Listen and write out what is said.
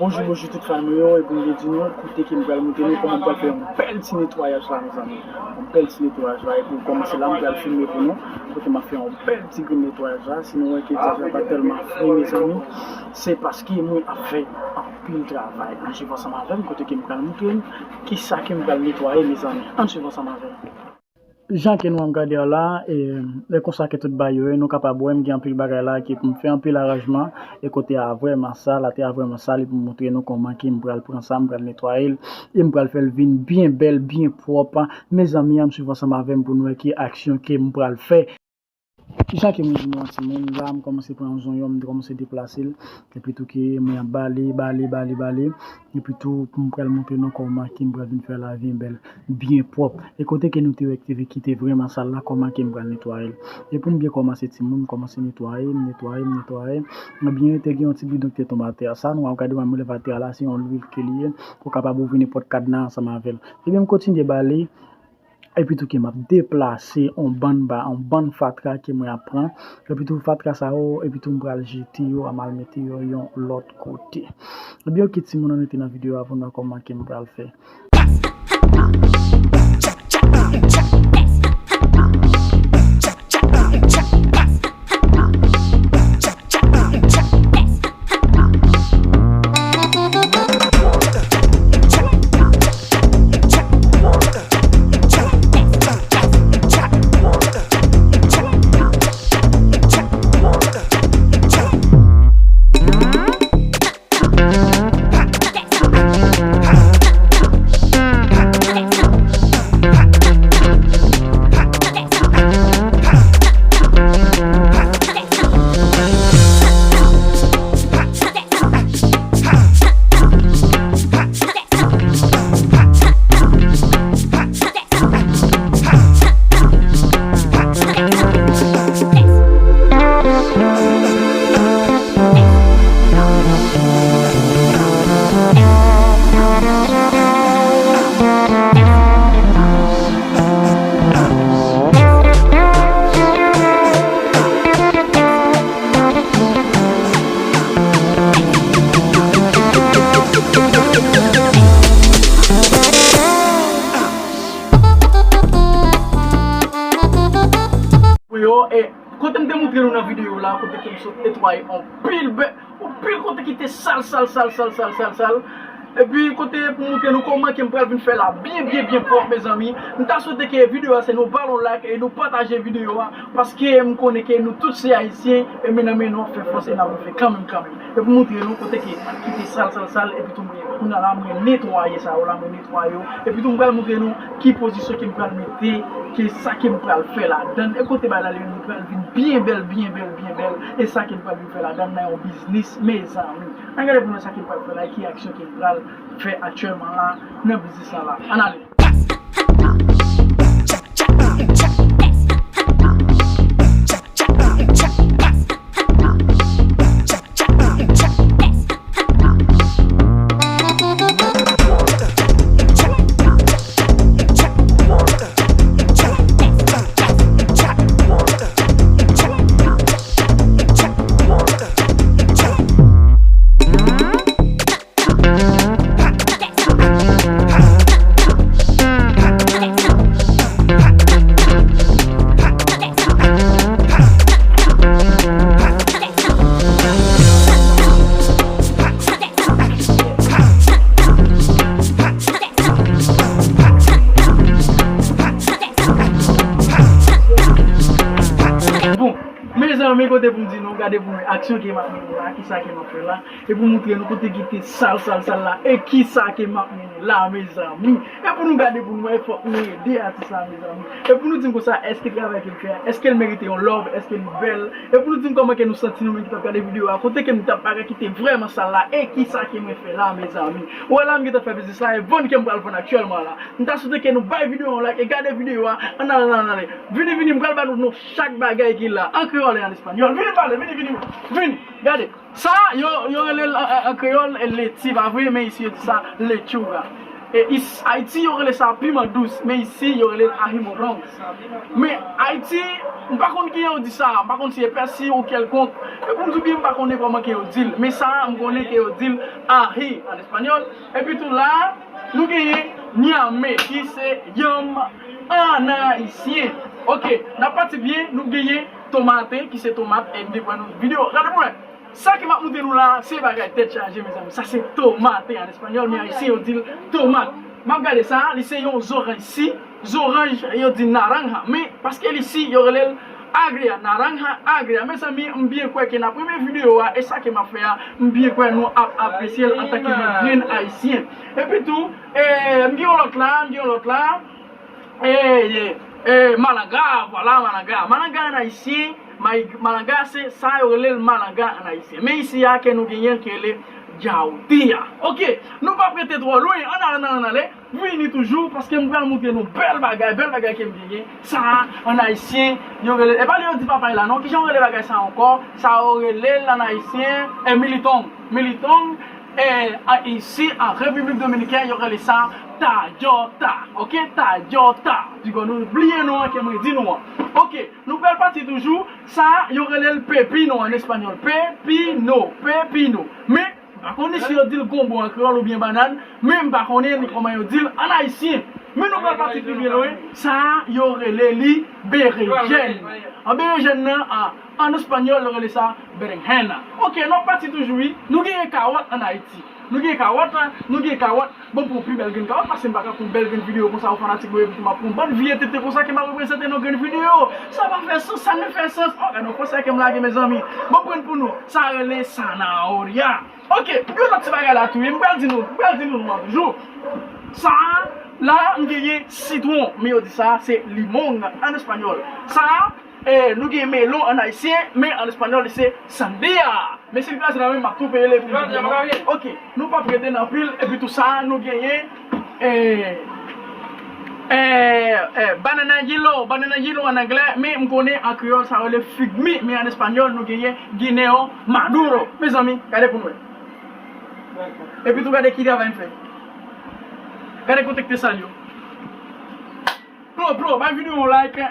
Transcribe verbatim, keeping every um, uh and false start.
Bonjou, bonjou tout fan mwen yo, epi m vle di nou, kote ke m pral montre nou kòman m pral fè yon bèl ti netwayaj la, mezanmi. Yon bèl ti netwayaj la, epi m kòmanse la, m pral filme pou nou, kote m ap fè yon bèl ti grenn netwayaj la. Si nou wè ke ti afè pa tèlman fre, mezanmi, se paske mwen ap fè anpil travay. Ann swiv ansanm avè m, kote ke m pral montre nou kisa ke m pral netwaye, mezanmi. Ann swiv ansanm avè m. Jan ke nou ap gade a la, e, e konsa ke tout bagay yo ye, nou kapab wè m gen anpil bagay la ke pou m fè, anpil aranjman, e kote a vrèman sal, atè a vrèman sal, e pou m montre nou kòman ke m pral pran sa, m pral netwaye l, e m pral fè l vin byen bèl, byen pwòp. Mezanmi, ann swiv ansanm avè m pou nou wè ki aksyon ke m pral fè. Jan ke m di nou an timoun, la m kòmanse pran yon zonyon, m kòmanse deplase l, epi tou ke mwen ap bale, bale, bale, bale, epi tou pou m pral montre nou kòman ke m pral vin fè la vin bèl, byen pwòp. E kote ke nou te wè ki te, ki te vrèman sal la, kòman ke m pral netwaye l. E pou m byen kòmanse timoun, m kòmanse netwaye, m netwaye, m netwaye. Ebyen, te gen yon ti bidon ki te tonbe atè a. Sa nou ap gade, mwen m leve atè a la, se yon lwil ke li ye. Ou kapab ouvri nenpòt kadna ansanm avè l. Ebyen, m kontinye bale. Epi tou ke m ap deplase on bann ba, on bann fatra ke mwen ap pran. Epi tou fatra sa yo, epi tou m pral jete yo, a m al mete yo yon lòt kote. Ebyen, oke, timoun, ann rete nan videyo a pou n wè kòman ke m pral fè. Pou yo, e, kote m te montre nou nan videyo la, kote ke m sot netwaye anpil bè, anpil kote ki te sal, sal, sal, sal, sal, sal, sal. Epi kote pou montre nou kòman ke m pral vin fè la byen, byen, byen pwòp, mezanmi. M ta swete ke videyo a se nou ba l on like e nou pataje videyo a, paske m konnen ke nou tout se ayisyen, e men nan men nou ap fè fòs e n ap rive kanmenm, kanmenm. E pou montre nou kote ke, ki te sal, sal, sal, epi tou mwen, kounye a la, mwen netwaye sa yo la, mwen netwaye yo. Epi tou m pral montre nou ki pozisyon ke m pral mete, ke sa ke m pral fè ladan l. E kote bagay la, li menm, li pral vin byen bèl, byen bèl, byen bèl. E sa ke m pral vin fè ladan l nan yon biznis, mezanmi. Ann gade pou nou sa ke m pral fè la, e ki aksyon ke m pral fè aktyèlman la, nan biznis la la. Ann ale. Bon, mezanmi, kote pou m di nou, gade pou mwen aksyon ke m ap mennen la, kisa ke m ap fè la, e pou montre nou kote ki te sal, sal, sal la, e kisa ke m ap mennen la, mezanmi. E pou nou gade pou nou wè, fòk nou ede atis la, mezanmi. E pou nou di m konsa, èske travay ke l fè a, èske l merite yon love, èske li bèl? E pou nou di m kòman ke nou santi nou menm ki t ap gade videyo a, kote ke m t ap bagay ki te vrèman sal la, e kisa ke mwen fè la, mezanmi. Ou wè la, m gentan fè biznis la, e vann ke m pral vann aktyèlman la. M ta swete ke nou bay videyo a yon like e gade videyo a. Ann ale, ann ale, ann ale. Vini, vini, m pral ba nou, nou chak bagay ki la. An kreyòl e an espanyòl. Vini pale, vini, vini. Vini, gade. Sa, yo, yo rele l an, an, an kreyòl, e leti, pa vre, men isi yo di sa lechuga. E is- Ayiti, yo rele sa piman dous, men isi, yo rele l aji morong. Men Ayiti, m pa konn kijan yo di sa, m pa konn si e pèsi ou kèlkonk. E pou m di w byen, m pa konnen kòman ke yo di l. Men sa a, m konnen ke yo di l aji an espanyòl. Epi tou la, nou genyen nyame, ki se yanm an ayisyen. Ok, n ap pati byen, nou genyen tomate, ki se tomat, e m te pran yon videyo. Gade pou wè. Sa ke m ap montre nou la, se bagay tèt chaje, mezanmi. Sa se tomate an espanyòl, men ayisyen yo di l tomat. M ap gade sa, li se yon zoranj si, zoranj yo di naranja, men paske li si, yo rele l agria, naranja agria. Mezanmi, m byen kwè ke n ap renmen videyo a, e sa ke m ap fè a, m byen kwè nou ap apresye l antanke yon grenn ayisyen. Epi tou, e, m gen yon lòt la, m gen yon lòt la. E, e, e, malanga, vwala, malanga. Malanga an ayisyen, may- malanga se sa yo rele l malanga an ayisyen. Men isi a ke nou genyen l ki rele djawdi a. Ok, nou p ap rete twò lwen, ann ale, ann ale, ann ale. Vini toujou, paske m pral montre nou bèl bagay, bèl bagay ke m genyen. Sa a, an ayisyen, yo rele, e pa li yo di papay la non. Kijan yo rele bagay sa a ankò? Sa yo rele l an ayisyen, e militong. Militong, e, a, isi, an Repiblik Dominikèn, yo rele sa tayòta. Ok, tayòta. Digo, nou bliye non an ke mwen di nou an. Ok, nou pral pati toujou. Sa a, yo rele l pepino an espanyòl. Pepino, pepino. Men, m pa konnen si yo di l gonbo an kreyòl oubyen bannann, men m pa konnen ni kòman yo di l an ayisyen. Men nou pral pati pi byen lwen, sa a, yo rele li berejèn. An berejèn nan, a, an espanyòl, yo rele sa berenjena. Ok, nou ap pati toujou, wi. Nou genyen kawòt an Ayiti. Nou genyen kawòt, nou genyen kawòt. Bon, pou yon pi bèl grenn kawòt, paske m pa ka pran bèl grenn videyo konsa, ou fanatik mwen, epi tou m ap pran yon bann vye tete konsa ke m ap reprezante nan grenn videyo. Sa pa fè sans, sa ne fè sans. Oh, gade yon konsèy ke m lage, mezanmi. Bon, pran pou nou. Sa rele zanahoria. Ok, yon lòt ti bagay la tou, wi. M pral di nou, m pral di nou non an toujou. Sa a, la, m genyen sitwon, men yo di sa, se limon an espanyòl. Sa a, e, nou gen melon an ayisyen, men an espanyòl, li se sandía. Men si l kraze nan men m, m ap tou peye l epi m di non. Ok, nou p ap rete nan pil, epi tou sa, nou genyen, e, e, e, banana yellow, banana yellow an anglè, men m konnen an kreyòl, sa rele figmi, men an espanyòl, nou genyen guineo maduro. Mezanmi, gade pou nou wè. Epi tou gade ki travay m fè. Gade kote k te sal yo. Plo, plo, bay videyo yon like.